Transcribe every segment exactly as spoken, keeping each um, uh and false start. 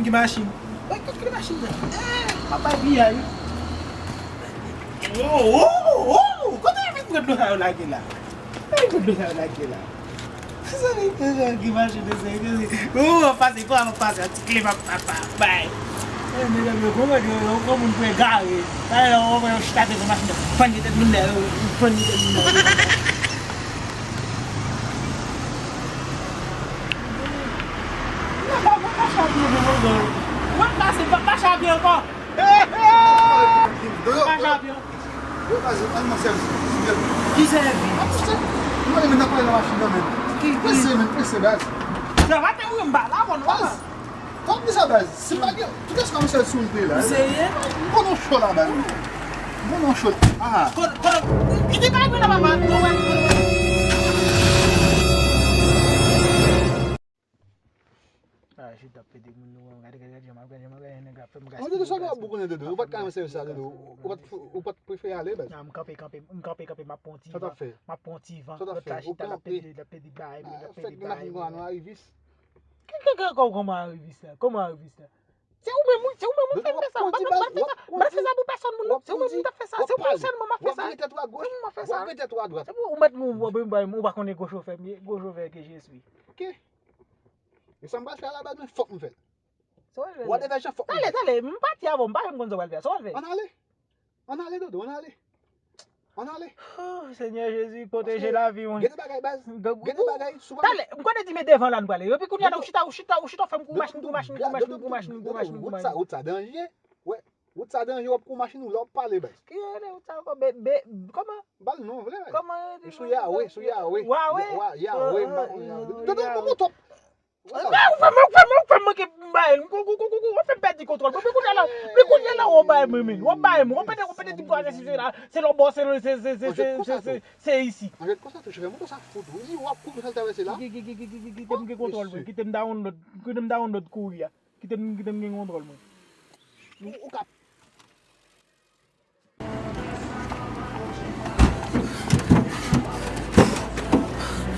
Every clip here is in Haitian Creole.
Ki machin? Wè, kote ki machin nan? Eh, papa piyay. Oh, oh, oh, oh! Kote yo vin pran dlo sa yo lage la? Kote yo vin pran dlo sa yo lage la? Mezanmi, mezanmi, ki machin de sa? Oh, w ap pase, kòman w ap pase? An ti kle m ap, ap, ap bay. Eh, mezanmi, kòman yo, yo, kòman moun pou egare? Talè, yo wè yo chita devan machin nan. Pann de tèt moun nan, yo, pann de tèt moun nan. Papa, papa, chapi ankò. Mwen pase, papa, chapi ankò. Papa, chapi ankò. Yo, baz, al nan sèvis. Ki sèvis? Mwen menm nan pale nan machin nan, men. Ki, ki? Prese, men, prese, baz. Travay te ou m ba la, bon, baz. Kòm di sa, baz, si pa gen, tout èske m sèl sou l te la? Ou serye? M konn yon cho la, baz. M konn yon cho. Ah. Kote, kote, ki te bay mwen nan papa? Ah, chita pete moun nou, gade, gade, gade, gade, gade, gade, nèg la fè m gaspiye. Mwen te sou w ap boukonnen, Dodo. Ou pa t ka renmen sèvis sa, Dodo. Ou pa t, ou pa t prefere ale, baz. Non, m kanpe, kanpe, m kanpe, kanpe, m ap pran ti van. Sa t ap fè? M ap pran ti van. Sa t ap fè? Ou kanpe. L ap pede, l ap pede bay, men l ap pede bay, men. Fèk gen machin konsa, nou arivis. Ki, ki, ki, kòman arivis la? Kòman arivis la? Se ou menm, wi, se ou menm, wi, fè m fè sa. M pa t, m pa t fè sa. M pa t fè sa pou pèsonn moun, non. Se ou menm, wi, t ap fè sa. Se pou ou sèlman m ap fè sa. W ap vire tèt ou agoch, w ap vire tèt ou adwat. Se pou ou mèt nou, ou pa konnen gwo chofè m ye, gwo chofè ke je suis. Ok. E sa m pral fè a la baz, men fòk m fè l. Sa w al fè? Whatever jan, fòk m fè l. Tale, tale, m pati avè w, m pa menm konn sa w al fè. Sa w al fè? Ann ale. Ann ale, Dodo, ann ale. Ann ale. Oh, Senyè Jezi, pwoteje lavi mwen. Gen de bagay, baz. Gen de bagay, si w pa... Tale, m konnen di men devan la n prale. Epi kounye a la, ou chita, ou chita, ou chita, ou fè m kou machin, kou machin, kou machin, kou machin, kou machin, kou machin. Wout sa, wout sa danje. Wè, wout sa danje, w ap kou machin ou lè w ap pale, baz. Ki rele wout sa ankò? Be, be, kòman? Ba l non, vre, baz. Kòman rele? Sou Yawe, sou Yawe. Wawe? Wa, Yawe, m pa konn Yawe. Dodo, m top. Ou fè m, ou fè m, ou fè m manke bay, ou fè m pèdi kontwòl mwen, men kounye a la, men kounye a la, w ap bay mwen, men, w ap bay mwen, w ap pede, w ap pede di m twa se la, se lòbò, se, se, se isi. Anjèt konsa tou, chofè moto sa fout, wi, w ap kouri sa l travèse la. Kite m gen kontwòl mwen, kite m download, kite m download kouri a, kite m, kite m gen kontwòl mwen. Ou, ou ka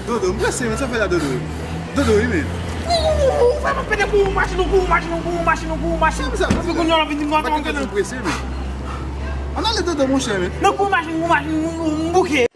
Dodo, m prese, men sa fè la, Dodo. Dodo, wi, men. Ou fè m pede kou machin, ou kou machin, ou kou machin, ou kou machin. Epi kounye a w ap vin di m konsa, m prese, men. Ann ale, Dodo, monchè, men. Nan kou machin, kou machin, m bouke.